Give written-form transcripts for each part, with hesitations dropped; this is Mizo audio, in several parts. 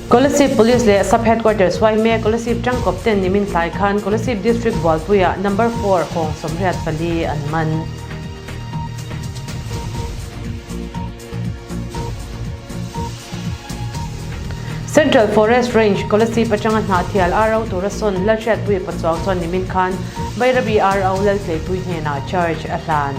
Kolasib Police leh Sub Headquarters yma Kolasib tangkawp ten nimin tlai khan Kolasib District Bualpuiah Number Four hawng 84 an man. Central Forest Range, Kolasib atanga Hnahthial RO tura sawn Lalhriatpuia Pachuau chuan nimin khan Bairabi RO Laltleipui hnenah charge a hlan.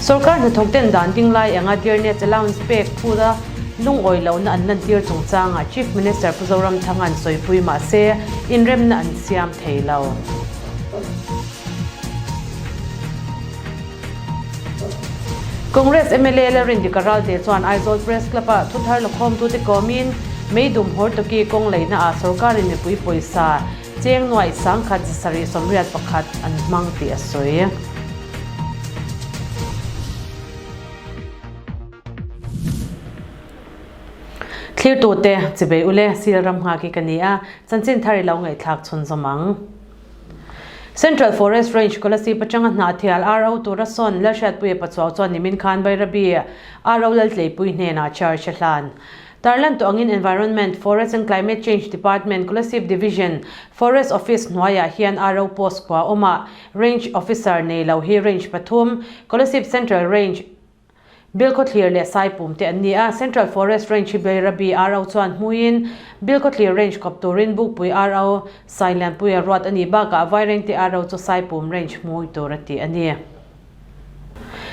Sorkar hnathawk ten dan ding lai anga Dearness Allowance pek phut a lungawi lohna an lantir chungchangah Chief Minister Pu Zoramthanga'n sawipui mahse inremna an siam thei lo. Congress mla Lalrindika Ralte chuan Aizawl Press Club-ah thuthar lakhawmtute kawmin Meidum Hortoki kawng leihnaah sorkarin mipui pawisa Cheng nuaih sangkhat 781 an hmang tih a sawi. Thlirtute, chibei ule, sil ram nghak hi ka ni a, chanchin thar i lo ngaihthlak chhunzawm ang. Central Forest Range Kolasib atanga Hnahthial RO tura sawn Lalhriatpuia Pachuau chuan nimin khan Bairabi RO Laltleipui hnenah charge a hlan. Tarlan tawh angin Environment, Forest and Climate Change Department, Kolasib Division, Forest Office hnuaiah hian RO post kua awm a, Range Officer nei lo hi Range pathum, Kolasib Central Range, Bilkhawthlir leh Saipum te an ni a, Central Forest Range hi Bairabi RO chuan hmuiin Bilkhawthlir Range kawp turin Bukpui RO, Sailianpuia ruat a nih bakah Vairengte RO chu Saipum Range hmui tur a ti a ni.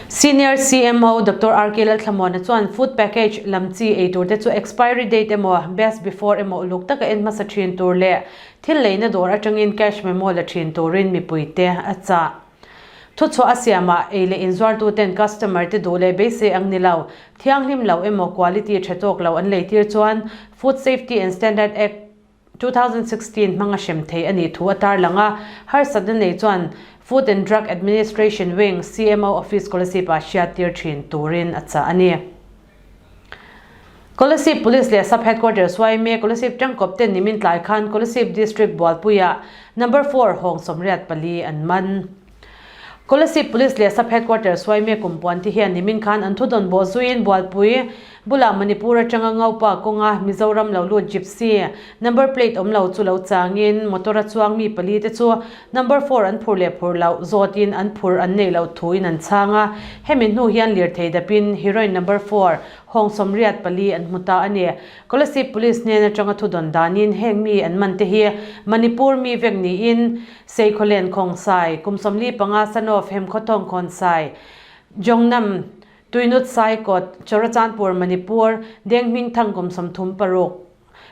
Senior CMO Doctor RK Lalthlamuana chuan food package lam chi ei tur te chu expiry date emaw best before emaw uluk taka en hmasa thin tur leh thil leina dawr atangin cash memo la thin turin mipuite a chah. Thuchhuah a siamah ei leh inzuartu ten customer te duh leh beisei ang ni lo, thianghlim lo emaw quality tha tawk lo an leitir chuan Food Safety and Standard Act 2016 hmanga hrem thei a nih thu a tarlang a, harsatna nei chuan Food and Drug Administration Wing, CMO Office Kolasib-ah hriattir thin turin a chah a ni. Kolasib Police leh Sub Headquarters yma Kolasib tangkawp ten nimin tlai khan Kolasib District Bualpuiah Number Four hawng 84 an man. Kolasib Police leh Sub Headquarters yma kumpuan te hian nimin khan an thudawn bawh zuiin Bualpui bulah Manipur atanga Ngaupa kawnga Mizoram lo lut Gypsy number plate awm lo chu lo changin motor a chuang mi pali te chu number four an phur leh phur loh zawtin an phur an neih loh thuin an chhang a, hemi hnu hian lirthei dapin heroin number four hawng 84 an hmu ta a ni. Kolasib Police hnen atanga thudawn danin heng mi an man te hi Manipur mi vek niin Seikhawlen Khongsai, kum 45 Sanof Hemkhawthawng Khawnsai, Jongnam, Tuinut Saikawt, Churachandpur, Manipur, Denghmingthang kum 36,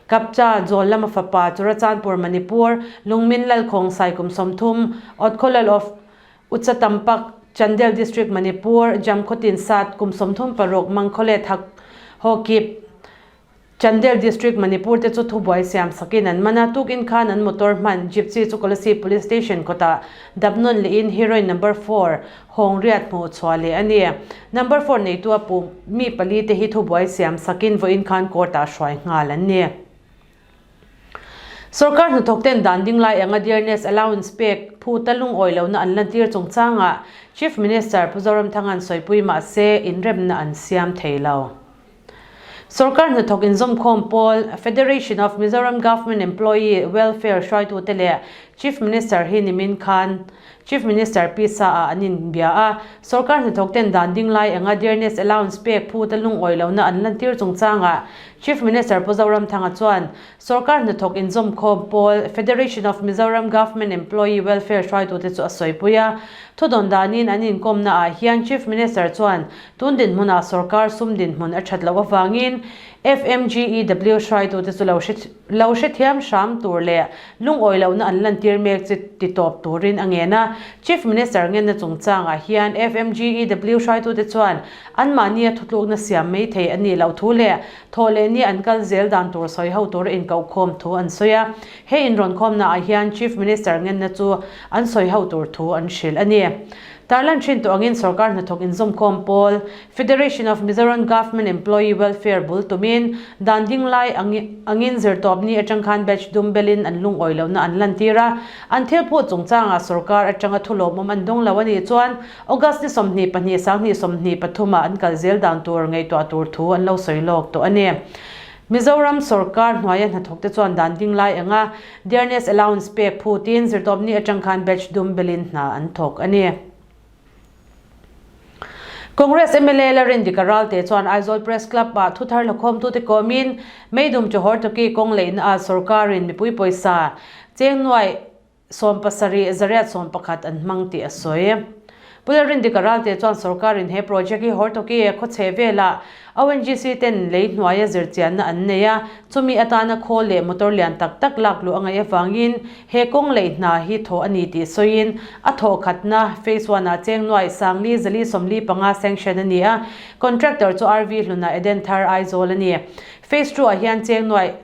Kapcha, Zawl lama fapa, Churachandpur, Manipur, Lungmin Lal Khongsai kum 30, Otkhawlal of Uchatampak, Chandel District, Manipur, Jamkhawtin Sat kum 36, Mangkhawle Thak Hawkip, Chandel District, Manipur te chu thubuai siam sakin an man a, tukin khan an motor hman Gypsy chu Kolasib Police Station kawtah dap nawn lehin heroin number four hawng riat hmuh chhuah leh a ni. Number four neitu a puh mi pali te hi thubuai siam sakin vawiin khan court ah hruai nghal an ni. Sorkar hnathawk ten dan ding lai anga dearness allowance pek phuta lungawi lohna an lantir chungchangah Chief Minister Pu Zoramthanga'n sawipui mahse inremna an siam thei lo. Sorkar hnathawk inzawmkhawm pawl, Federation of Mizoram Government Employee Welfare hruaitute leh Chief Minister hi nimin khan Chief Minister Pisa ah an inbia a. Sorkar hnathawk ten dan ding lai anga dearness allowance pek phuta lungawi lohna an lantir chungchangah Chief Minister Pu Zoramthanga chuan Sorkar hnathawk inzawmkhawm pawl, Federation of Mizoram Government Employee Welfare hruaitute chu a sawipui a. Thudawn danin an inkawmna ah hian Chief Minister chuan Tun dinhmunah sorkar sum dinhmun a that loh avangin FMGEW hruaitute chu lo hre lo hrethiam hram tur leh lungawi lohna an lantir mek chi ti tawp turin a ngen a. Chief Minister ngenna chungchangah hian FMGEW hruaitute chuan anmahnia thutlukna siam mai thei a nih loh thu leh thawh leh nia an kal zel dan tur sawi ho tura inkohkhawm thu an sawi a. He inrawnkhawmnaah hian Chief Minister ngenna chu an sawi ho tur thu an hrilh a ni. Tarlan thin tawh angin sorkar hnathawk inzawmkhawm pawl, Federation of Mizoram Government Employee Welfare bul tumin dan ding lai angin zirtawpni atang khan batch dum belin an lungawi lohna an lantir a, an thil phut chungchangah sorkar atanga thu lawmawm an dawng lo a nih chuan August ni 22 2023 ah an kal zel dan tur ngaihtuah tur thu an lo sawi lawk tawh a ni. Mizoram sorkar hnuaia hnathawkte chuan dan ding lai anga Dearness Allowance pek phutin zirtawpni atang khan batch dum belin hna an thawk a ni. Congress mla Larindika Ralte chuan Aizawl Press Club ah thuthar hlakhawmtute kawmin Meidum chu Hortoki kawng leihna ah sorkarin mipui pawisa cheng nuai 70 zariat 11 an hmang tih a sawi. Pu Lalrindika Ralte chuan sorkarin he project hi Hortoki khawchhe velah ONGC ten lei hnuaia zirchianna an nei a, chumi atana khawl leh motor lian tak tak lak luh a ngaih avangin he kawng lei hna hi thawh a ni tih sawiin a thawh khatna phase one ah cheng nuai sangli zali 45 sanction a ni a, contractor chu RV Hluna Edenthar Aizawl a ni. Phase two ah hian cheng nuai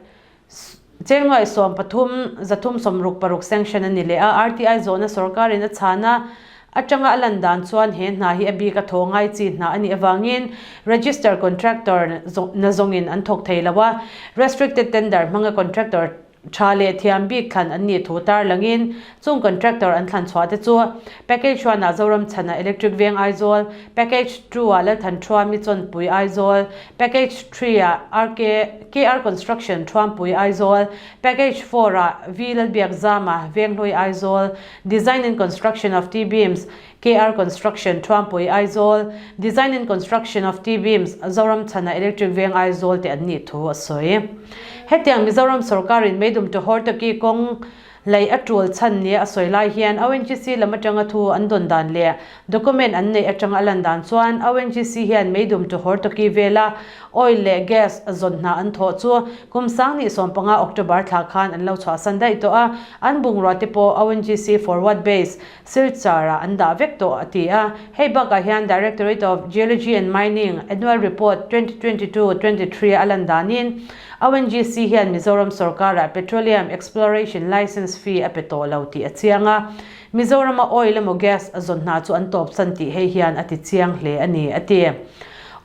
Cheng nuai 13 366 sanction a ni leh a, RTI zawhna sorkarin a chhan a, atanga a lan dan chuan he hna hi a bik a thaw ngai chi hna a nih avangin register contractor na zawngin an thawk thei lo a, restricted tender hmanga contractor tha leh thiam bik thlan an nih thu tarlangin chung contractor an thlan chhuah te chu package one ah Zoramchhana Electric Veng Aizawl, package two ah Lalthanthua Michawnpui Aizawl, Package three ah RK KR Construction Thuampui Aizawl, Package four ah V Lalbiakzama Venghlui Aizawl, Design and Construction of T-Beams KR Construction Thuampui Aizawl, Design and Construction of T-Beams Zoramchhana Electric Veng Aizawl te an nih thu a sawi. Hetiang Mizoram sorkarin meidum to Hortoki kawng Lei a tul chhan nia a sawi lai hian ONGC lam atanga thu an dawn dan leh document an neih atanga a lan dan chuan ONGC hian meidum to Hortoki vela oil leh gas zawn hna an thawh chu kum 2015 October thla khan an lo chhuahsan daih tawh a, an bungrua te pawh ONGC forward base Silchar ah an dah vek tawh a ti a. Hei bakah hian Directorate of Geology and Mining Annual Report 2022-23 a lan danin ONGC hian Mizoram sorkarah Petroleum Exploration Licence fee a pe tawh lo tih a chiang a. Mizorama oil emaw gas zawn hna chu an tawpsan tih hei hian a ti chiang hle a ni, a ti.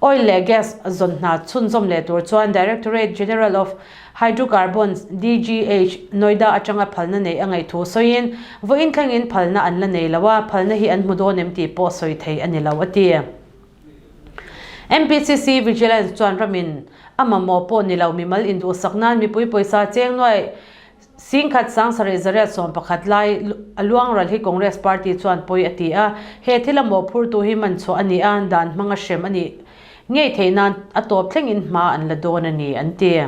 Oil leh gas zawn hna chhunzawm leh tur chuan Directorate General of Hydrocarbons, DGH, Noida atanga phalna neih a ngaih thu sawiin, vawiin thlengin phalna an la nei lo a, phalna hi an hmu dawn em tih pawh sawi thei a ni lo, a ti. MPCC Vigilance chuan ramin a mamawh pawh ni lo mimal induhsak nan mipui pawisa cheng nuai 10,000 711 lai a luang ral hi Congress party chuan pawi a ti a, he thil a mawhphurtu hi man chhuah a ni a, dan hmanga hrem a nih ngei theih nan a tawp thlengin hma an la dawn a ni, an ti.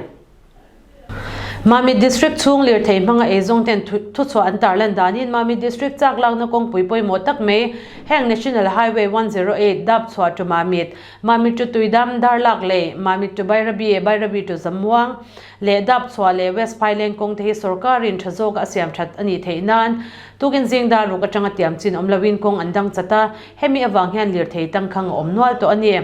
Mamit District chhung lirthei hmanga eizawng ten thuchhuah an tarlan danin Mamit District chak lakna kawngpui pawimawh tak mai heng National Highway 108 Dapchhuah to Mamit, Mamit to Tuidam, Darlak lei, Mamit to Bairabi, Bairabi to Zamuang leh Dapchhuah leh West Phaileng kawng te hi sorkarin tha zawka a siam that a nih theih nan tukin zing dar ruk atanga tiam chin awm loin kawng an dang chat a, hemi avang hian lirthei tangkhang a awm nual tawh a ni.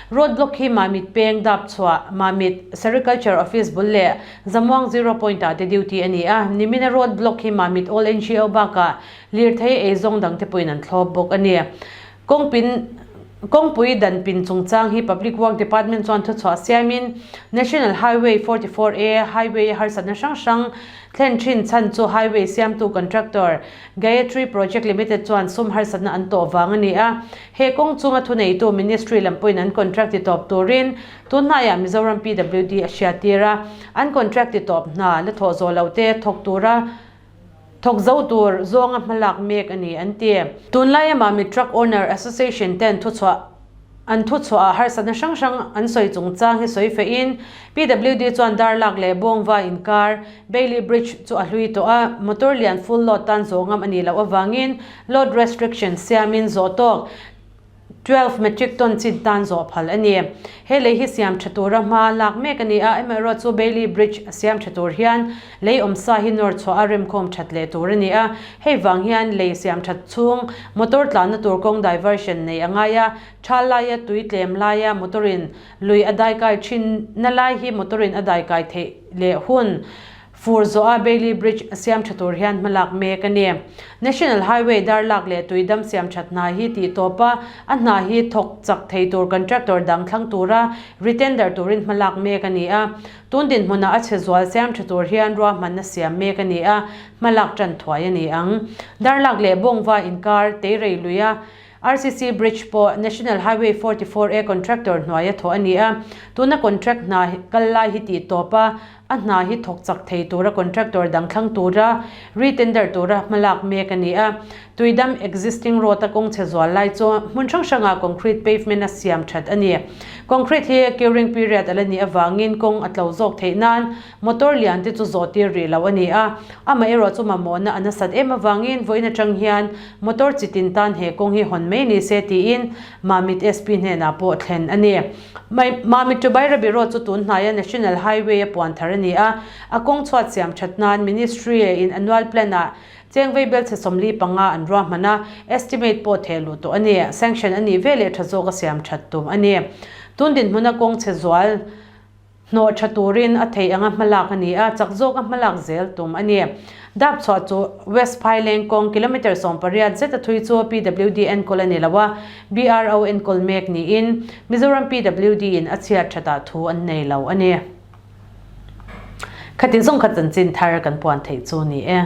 Road block hi Mamit peng Dapchhuah, Mamit Sericulture Office bul leh Zamuang Zero Point ah te duty a ni a, nimina road block hi Mamit All NGO bakah lirthei eizawng dangte pawhin an thlawp bawk a ni. Kawngpin Kawngpui dan pin chungchang hi Public Work Department chuan thuchhuah siamin National Highway 44A highway a harsatna hrang hrang thlen thin chhan chu highway siamtu contractor Gayatri Project Limited chuan sum harsatna an tawh vang a ni a, he kawng chunga thuneitu Ministry lam pawhin an contract ti tawp turin tun hnaiah Mizoram PWD a hriattir a, an contract ti tawp hna la thawh zawh loh te thawk tura thawk zo tur zawnga hmalak mek a ni an ti. Tunlaia Mamit Truck Owner Association ten thuchhuah An thuchhuahah harsatna hrang hrang an sawi chungchang hi sawi fehin PWD chuan Darlak leh Bawngva inkar Bailey Bridge chu a hlui tawh a, motor lian full load tan zawh ngam a nih loh avangin load restriction siamin zawh tawk 12 metric ton chin tan zawh phal a ni. He lei hi siam tha tura hma lak mek a ni a, amaherawhchu Bailey Bridge siam tha tur hian lei awmsa hi nawr chhuah a remkhawm that leh tur a ni a, hei vang hian lei siam that chhung motor tlanna tur kawng diversion nei a ngai a, thal laia tui tlem laia motor in lui a daikai thin na lai hi motor in a daikai theih leh hun. Fur zawha Bailey Bridge siam tha tur hian hmalak mek a ni. National Highway darlak leh tuidam siam that hna hi tih tawp a, a hna hi thawk chak thei tur contractor dang thlang tura retender turin hmalak mek a ni a. Tun dinhmunah a chhe zual siam tha tur hian ruahmanna siam mek a ni a, hmalak tan thuai a ni ang. Darlak leh Bawngva inkar Teirei luia RCC Bridge pawh National Highway 44 A contractor hnuaia thawh a ni a, tuna contract hna kal lai hi tih tawp a, a hna hi thawk chak thei tura contractor dang thlang tura re-tender tura hmalak mek a ni a. Tuidam existing road a kawng chhe zual lai chu hmun hrang hrangah concrete pavement a siam that a ni. Concrete hi curing period a la nih avangin kawng a tlo zawk theih nan Motor lian te chu zawh tir rih loh a ni a, amaherawh chu mamawhna a nasat em avangin vawiin atang hian motor chi tin tan he kawng hi hawn mai ni se tiin Mamit SP hnenah pawh thlen a ni. Mamit to Bairabi Road chu tun hnaia National Highway a puan thar a ni a, a kawng chhuat siam that nan Ministry in annual plan ah Chengvei belchhe 45 an ruahman a, estimate pawh theh luh tawh a ni. Sanction a nih veleh tha zawk a siam that tum a ni. Tun dinhmuna kawng chhe zual Hnawh tha turin a theih anga hmalak a ni a, chak zawka hmalak zel tum a ni. Dap chhuah chu West Phaileng kawng kilometre 18 zeta thui chu PWD enkawl a ni lo a, BRO enkawl mek niin Mizoram PWD in a chhiat thatah thu an nei lo a ni. Khatin zawng kha chanchin thar kan puan theih chu ni e.